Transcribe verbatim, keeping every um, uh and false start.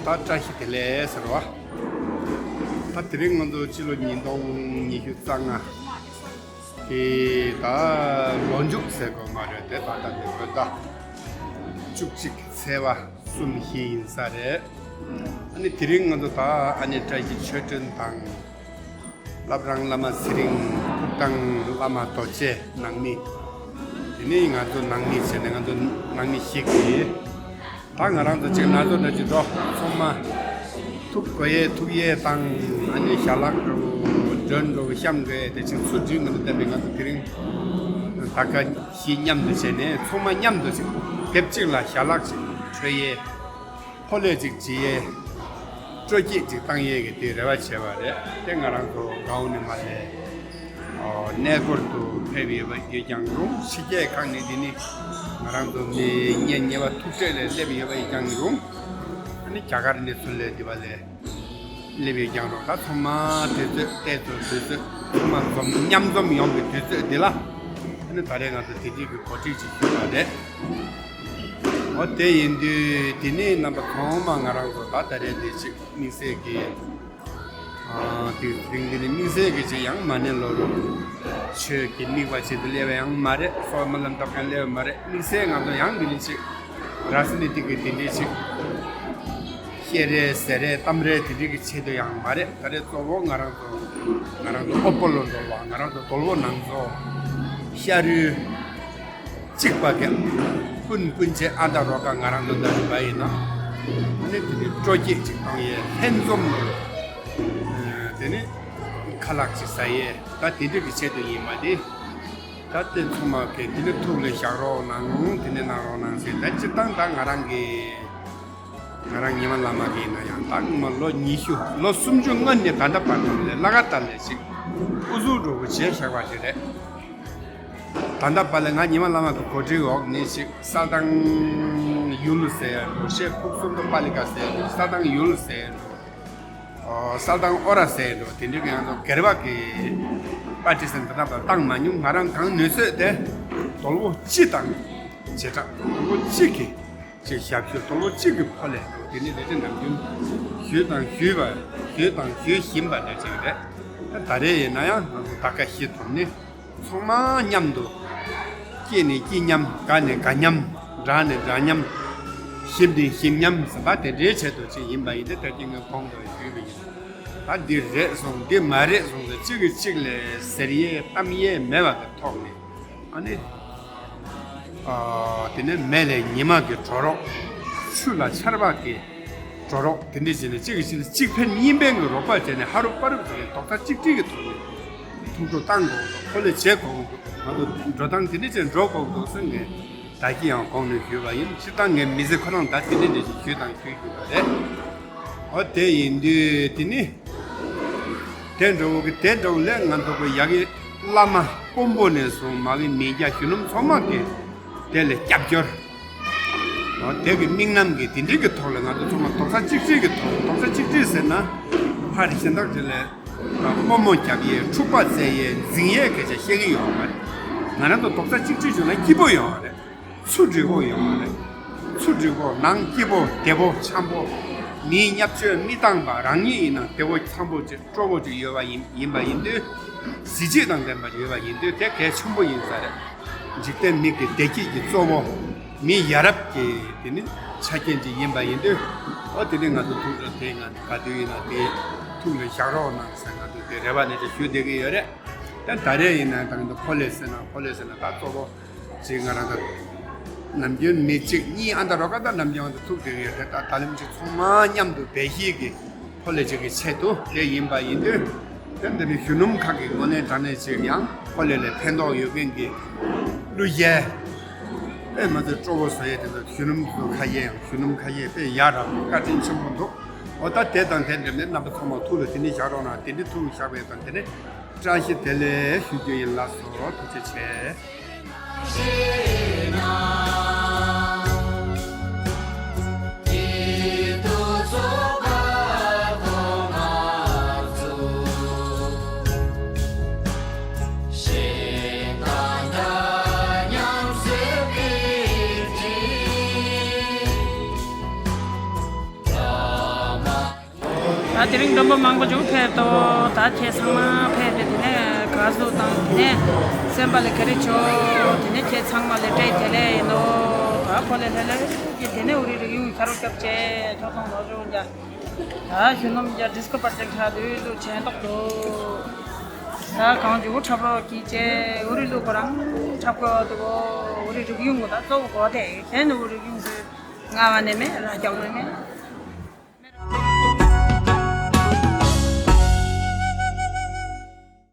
ད་བཀྲ་ཤིས་བདེ་ལེགས་ཟེར་བ། ད་དེ་རིང་ང་ཚོ་སྤྱི་ལོ་ཉིས་སྟོང་ཉི་ཤུ་རྩ་ལྔ་གི་ད་ལོ་མཇུག་ཟེར་དགོས་མ་རེད་དེ། ད་ལྟ་དེ་བོད་ཟླ་བཅུ་གཅིག་གི་ཚེས་པ་གསུམ་བཞི་ཡིན་ས་རེད། ཨ་ནི་དེ་རིང་ང་ཚོ་ད་ཨ་ནེ་བཀྲ་ཤིས་ཆོས་སྒྲོན་དང་། བླ་བྲང་བླ་མ་ཚེ་རིང་། ཐུབ་བསྟན་བླ་མ་རྡོ་རྗེ་ནང་མི། དེ་ནས་ང་ཚོ་ནང་མི་བྱས་ནས་ང་ཚོ་ནང་མི་ཞིག་གིས། ད་ང་རང་ཚོ་གཅིག་ན་ཚོ་འདྲ་གཅིག་འགྲོ། ཚང་མ་ཐུག་དགོས་ཡས་ཐུག་ཡས་དང་། ཨ་ནི་ཞལ་ལག་འགྲོ་མགྲོན་འགྲོ་བཤམས་དགོས་ཡས་དེ་ཅིག་ཚུར་འདྲི་ང་ཚོ་བསྟན་པའི་ང་ཚོ་དེ་རིང་ད་ག་ཞིག་མཉམ་དུ་བྱས་ནས་ཚང་མ་མཉམ་དུ་ཅིག་དེབ་གཅིག་ལ་ཞལ་ལག་ཅིག་མཆོད་ཡས། ཕོ་ལས་ཅིག་བྱེད་ཡས། སྤྲོ་སྐྱིད་ཅིག་བཏང་ཡས་ཀྱི་དེ་རེ་བ་བྱས་པ་རེད། དེ་ང་རང་ཚོ་གའུ་ནི་མ་ལས་གནས་སྐོར་དུ་ཕེབས་ཡོད་པ་ཡོད་ཀྱང་རུང་། ཕྱི་རྒྱལ་ཁག་ནས་འདི་ནི་ང་རང་ཚོ་མི་ཉེ་ཉེ་བ་ཐུག་འཕྲད་ལས་སླེབས་ཡོད་པ་ཡིན་ཀྱང་རུང་། ཨ་ནི་རྒྱ་གར་ནས་ཚུར་ལས་འདི་བ་ལས་སླེབས་ཡོད་ཀྱང་རུང་། ད་ཚང་མ་དུས་ཚོད་ཏོག་ཙམ་དུས་ཚོད་ཚང་མ་འཛོམས་མཉམ་འཛོམས་ཡོང་གི་དུས་ཚོད་འདི་ལ། ཨ་ནི་ད་རེས་ང་ཚོ་དེ་འདྲའི་གི་གོ་སྒྲིག་ཅིག་ཞུས་པ་རེད། འོ་དེ་ཡིན་དུས་དེ་ནས་རྣམ་པ་ཚང་མ་ང་རང་ཚོ་ད་ད་རེས་འདི་ཅིག་དམིགས་བསལ་གྱི། ཨ་དེ་རིང་འདི་ནི་དམིགས་བསལ་གྱི་ཅིག་ཡང་མ་ཎི་ལོ་རུ་ཆོས་ཀྱི་དམིགས་པ་ཆེད་དུ་སླེབས་པ་ཡང་མ་རེད། སོགས་སྨོན་ལམ་བཏབ་མཁན་སླེབས་པ་མ་རེད། དམིགས་བསལ་ང་ཚོ་ཡང་འདི་ནི་ཅིག་ར་སི་ནི་ཏི་གི་དེ་འདྲའི་ཅིག་བཤད་རེས་ཟེར་རེས་གཏམ་རེས་དེ་འདྲའི་གི་ཆེད་དུ་ཡང་མ་རེད། ད་རེས་གཙོ་བོ་ང་རང་ཚོ་ང་རང་ཚོ་ཨོ་པོ་ལོ་འགྲོ་བ། ང་རང་ཚོ་དོལ་པོ་ནང་ཚོ་ཤ་རུས་གཅིག་པ་གི་ཀུན་ཀུན་བྱེད་ཨ་མདའ་རོ་ཀ་ང་རང་ཚོ་འདྲ་རིམ་པ་ཡིན་ན། ཨ་ནི་དེ་ནི་སྤྲོ་སྐྱིད་ཅིག་གཏོང་ཡས། ལྷན་འཛོམས་ནས་དེ་ནི་ཁ་ལག་ཅིག་ཟ་ཡས། ད་དེ་འདྲ་གི་ཆེད་དུ་ཡིན་པ་དེ། ད་དེ་ཚང་མ་གི་དེ་ནི་ཐུགས་ལ་བཞག་རོགས་གནང་། དེ་ནི་གནང་རོགས་གནང་ཟེར། ད་སྤྱིར་བཏང་ད་ང་རང་གི་ང་རང་ཉི་མ་བླ་མ་གི་ཡིན་ན་ཡང་ད་སྔོན་མ་ལོ་ཉི་ཤུ་ལོ་སུམ་ཅུ་སྔོན་ནས་ད་ལྟ་བར་དུ་ལས་ལ་ཀ་ཏ་ལས་ཅིག་དབུ་འཛུགས་འགྲོ་དགོས་བྱས་བཞག་པ་ཞིག་རེད། ད་ལྟ་བར་ལས་ང་ཉི་མ་བླ་མ་གི་གོ་སྒྲིག་འོག་ནས་ཅིག་གསལ་ཐང་ཡུལ་ཟེར་འགྲོ། ཤེས་ཕུག་སུམ་མདོ་པཱ་ལི་ཀ་ཟེར་འགྲོ། གསལ་ཐང་ཡུལ་ཟེར་འགྲོ། ཨོ་གསལ་ཐང་ཨོ་ར་ཟེར་འགྲོ། དེ་འདྲའི་གི་ང་ཚོ་སྒེར་པ་གི་པར་ཊི་ཟེར་ད་ལྟ་བར་བཏང་མ་མྱོང་། ང་རང་གང་ནུས་ཚོད་དེ་དོལ་པོ་སྤྱི་དང་བྱེ་བྲག་དོལ་པོ་གཅིག་གི་ཅིག་ཞབས་ཞུ། དོལ་པོ་གཅིག་གི་ཕོ་ལས་འགྲོ། དེ་ནི་ལས་དེ་ནམ་རྒྱུན་ཞུས་དང་ཞུས་པ་ཞུས་དང་ཞུ་བཞིན་པ་འདྲ་ཅིག་རེད། ད་ད་རེས་ཡིན་ན་ཡང་ང་ཚོ་ད་ག་ཞིག་ཐོབ་ནས་ཚང་མ་མཉམ་དུ་སྐྱེས་ནས་སྐྱིད་མཉམ། དགའ་ནས་དགའ་མཉམ། འདྲ་ནས་འདྲ་མཉམ། ཞིམ་ནས་ཞིམ་མཉམ་ཟེར་བ་དེ་འདྲའི་ཆེད་དུ་ཅིག་ཡིན་པ་ཡིན་ཏེ། ད་ཀྱི་ངས་གོང་དུ་ཞུས་པ་ཡིན། ད་འདི་རེད་སོང་འདི་མ་རེད་སོང་ཟེར་གཅིག་གིས་གཅིག་ལ་ཟེར་ཡས་གཏམ་ཡས་མེད་པ་གི་ཐོག་ནས། ཨ་ནི། ཨ་དེ་ནས་མེ་ལས་ཉི་མ་གི་གྲོགས་རོགས། ཆུ་ལ་ཆར་པ་གི་གྲོགས་རོགས། དེ་འདྲ་བྱས་ནས་གཅིག་གིས་གཅིག་ལ་གཅིག་ཕན་གཉིས་ཕན་གྱི་རོགས་པ་བྱས་ནས་ཧ་རུ་པ་རུ་བྱས་ནས་རྡོག་རྩ་གཅིག་སྒྲིལ་གྱི་ཐོག་ནས་ཐུགས་སྤྲོ་བཏང་དགོས་འདུག་ཁོ་ལས་བྱེད་དགོས་འདུག་ང་ཚོ་འགྲོ་སྟངས་དེ་འདྲ་བྱས་འགྲོ་དགོས་འདུག་ཟེར་ངས་ད་ཀྱི་ཡང་གོང་ནས་ཞུས་པ་ཡིན། སྤྱིར་བཏང་ངས་མི་ཚེ་ཁོ་རང་ད་དེ་འདྲ་འདྲ་ཞིག་ཞུས་དང་ཞུ་བཞིན་པ་རེད། འོ་དེ་ཡིན་དུས་དེ་ནི། དེ་འདྲ་བོ་གི་དེ་འདྲ་བོ་ལས་ང་ཚོ་གི་ཡ་གི་བླ་མ་དཔོན་པོ་ནས་བཟུང་མ་གི་མི་སྐྱ་གཞོན་ནུ་ཚང་མ་གི་དེ་ལ་སྐྱབས་བཅོལ། འོ་དེ་གི་དམིགས་རྣམ་གི་དེ་འདྲའི་གི་ཐོག་ལ་ང་ཚོ་ཚང་མ་རྡོག་རྩ་གཅིག་སྒྲིལ་གི་ཐོག་རྡོག་རྩ་གཅིག་སྒྲིལ་ཟེར་ན་ཕར་གཞན་དག་དེ་ལ་དམོད་མོ་རྒྱབ་ཡས་འཁྲུག་པ་བཙལ་ཡས་འཛིང་ཡས་སྐད་ཆ་བཤད་གི་ཡོད་མ་རེད། ང་རང་ཚོ་རྡོག་རྩ་གཅིག་སྒྲིལ་བྱུང་ན་སྐྱིད་པོ་ཡོད་རེད། ཚུར་འགྲིག་གོ་ཡོང་བ་རེད། ཚུར་འགྲིག་གོ་ནང་སྐྱིད་པོ་བདེ་པོ་འཆམ་པོ། མིའི་བརྙས་བཅོས་མི་བཏང་པ། རང་ཉིད་ཡིན་ན་བདེ་པོ་འཆམ་པོ་ཅིག་སྤྲོ་པོ་ཅིག་ཡོད་པ་ཡིན་ཡིན་པ་ཡིན་དུས། གཟི་བརྗིད་དང་ལྡན་པ་ཡོད་པ་ཡིན་དུས་དེ་གལ་ཆེན་པོ་ཡིན་ས་རེད། འཇིག་རྟེན་མི་གི་བདེ་སྐྱིད་ཀྱི་གཙོ་བོ། མི་ཡ་རབས་ཀྱི་དེ་ནི་ཆ་རྐྱེན་ཅིག་ཡིན་པ་ཡིན་དུས། ཨོ་དེ་ནི་ང་ཚོ་ཐུགས་རེ་དེ་ང་ག་དུས་ཡིན་ན་དེ་ཐུགས་ལ་བཞག་རོགས་གནང་ཟེར་ང་ཚོ་དེ་རེ་བ་ནས་ཅིག་ཞུ་བསྡད་ཀྱི་ཡོད་རེད། ད་ད་རེས་ཡིན་ན་ད་ང་ཚོ་ཕོ་ལས་ཟེར་ན་ཕོ་ལས་ཟེར་ན་ད་གཙོ་བོ། ཅིག་ང་རང་ཚོ་ནམ་རྒྱུན་མི་གཅིག་གཉིས་ཨ་མདའ་རོ་ཀ་ད་ནམ་རྒྱུན་ང་ཚོ་ཐུག་བསྡད་ཀྱི་ཡོད་རེད། ད་ད་ལམ་ཅིག་ཚང་མ་མཉམ་དུ་འབད་ཞིག་གི་ཕོ་ལས་ཅིག་གི་ཆེད་དུ་དེ་ཡིན་པ་ཡིན་དུས། དེ་འདི་ནི་གཞོན་ནུ་ཁག་གི་ངོས་ནས་དྲང་གནས་ཅིག་ཡང་ཕོ་ལས་ལས་ཕན་ཐོགས་ཡོད་མཁན་གྱི་གླུ་གཞས་དཔེ་མ་ཚད་སྤྲོ་བོ་བཟོ་ཡས་དེ་ཚོ་གཞོན་ནུ་ཚོ་ཁ་ཡས་ཡང་གཞོན་ནུ་ཁ་ཡས་དཔེ་ཡག་རབ་བཀའ་དྲིན་ཆེན་པོ་འདུག་འོ་ད་དེ་དང་དེ་འདྲ་ནས་རྣམ་པ་ཚང་མ་ཐུགས་ལ་དེ་འདྲ་བཞག་རོགས་གནང་། དེ་འདྲ་ཐུགས་ལ་བཞག་པའི་དང་དེ་ནས། བཀྲ་ཤིས་བདེ་ལེགས་ཞུ་རྒྱུ་ཡིན་ལགས་སོ། ཐུགས་རྗེ་ཆེ། དེ་རིང་མགྲོན་པོ་མང་པོ་ཅིག་ཕེབས་འདུག་ད་ཁྱེད་ཚང་མ་ཕེབས་ཏེ་དེ་ནས་དགའ་བསུ་དང་དེ་ནས་སེམས་པ་ལ་ག་རེ་བྱོས། དེ་ནས་ཁྱེད་ཚང་མ་ལ་བཀྲ་ཤིས་བདེ་ལེགས་ཡིན་ནོ། ད་ཁོ་ལས་ལྷོད་ལྷོད་ཀྱིས་དེ་ནས་འུ་རི་རིག་གཡུང་ཤར་རོ་སྐྱབས་བཅས་ཐོག་ཐོག་ནོར་བྱུང་རྒྱ། ད་གཞོན་ནུ་མི་སྐྱ་ཌིས་ཀོ་པར་ཅན་ཁྲ་དུས་དུ་ཆེན་ཏོག་ཏུ། ད་གང་ཅིག་འུ་འཁྲབ་རོགས་ཀྱིས་བཅས་འུ་རི་ལུ་ཁོ་རང་འཁྲབ་དགོས་འདུག་འུ་རི་རིག་གཡུང་གི་ད་གཙོ་བོ་གོ་དེ་གཞན་ནི་འུ་རི་གཡུང་སུ་རྔ་བ་ནས་མེད། ར་རྒྱབ་ནས་མེད།